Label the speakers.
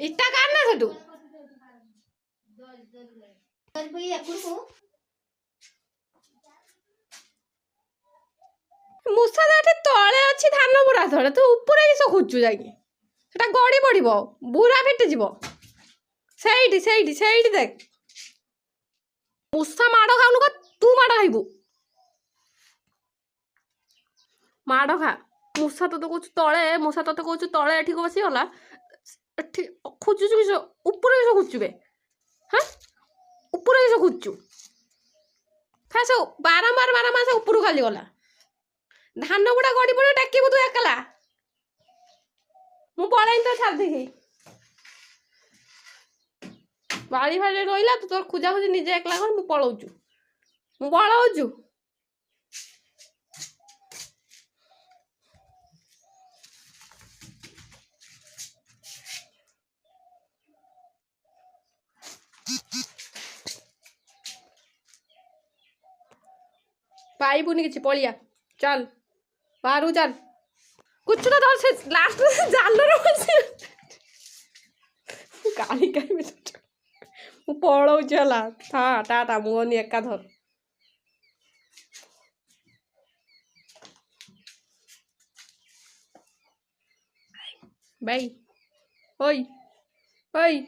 Speaker 1: ଇଟା କାଢ ନା ସେଠୁ। ମୂଷା ତ ଏଠି ତଳେ ଅଛି, ଧାନ ବୁରା ତଳେ, ତୁ ଉପରେ କିସ ଖୋଜୁଛୁ ଯାଇକି? ସେଟା ଗଡ଼ି ପଡ଼ିବ, ବୁରା ଫିଟିଯିବ। ସେଇଠି ସେଇଠି ସେଇଠି ଦେଖ। ମୂଷା ମାଡ଼ ଖାଉନୁ କ, ତୁ ମାଡ଼ ଖାଇବୁ, ମାଡ଼ ଖା। ମୂଷା ତତେ କହୁଛୁ ତଳେ, ମୂଷା ତତେ କହୁଛୁ ତଳେ ଏଠି ବସିଗଲା। ଏଠି ଖୋଜୁଛୁ କିସ? ଉପରେ କିସ ଖୋଜୁଛୁ ବେ? ହଁ, ଉପରେ କିସ ଖୋଜୁଛୁ? ଖା, ସେ ବାରମ୍ବାର ବାରମ୍ବାର ସେ ଉପରକୁ ଖାଲି ଗଲା। ଧାନ ଗୁଡ଼ା ଗଡ଼ି ପଡ଼ିବ, ଟେକିବୁ ତୁ ଏକଲା। ମୁଁ ପଳେଇନି ତ ଛାଡ଼ି ଦେଇକି ବାଡ଼ି ଫାଡ଼ି ରହିଲା। ତୁ ତୋର ଖୋଜା ଖୋଜି ନିଜେ ଏକଲା କର, ମୁଁ ପଳଉଛୁ, ମୁଁ ପଳଉଛୁ। ପାଇବୁନି କିଛି, ପଳିଆ, ଚାଲ ବାହାରକୁ ଚାଲ। କୁଛୁ ତ ଧର, ସେ ଲାଷ୍ଟ ଜାଲରେ ବସି ଗାଳି ଖାଇବି। ମୁଁ ପଳଉଛି, ହେଲା? ଥା, ଟା ଟା, ମୁଁ ଗନି ଏକା ଧର। ବାଇ, ଓଇ ଓଇ।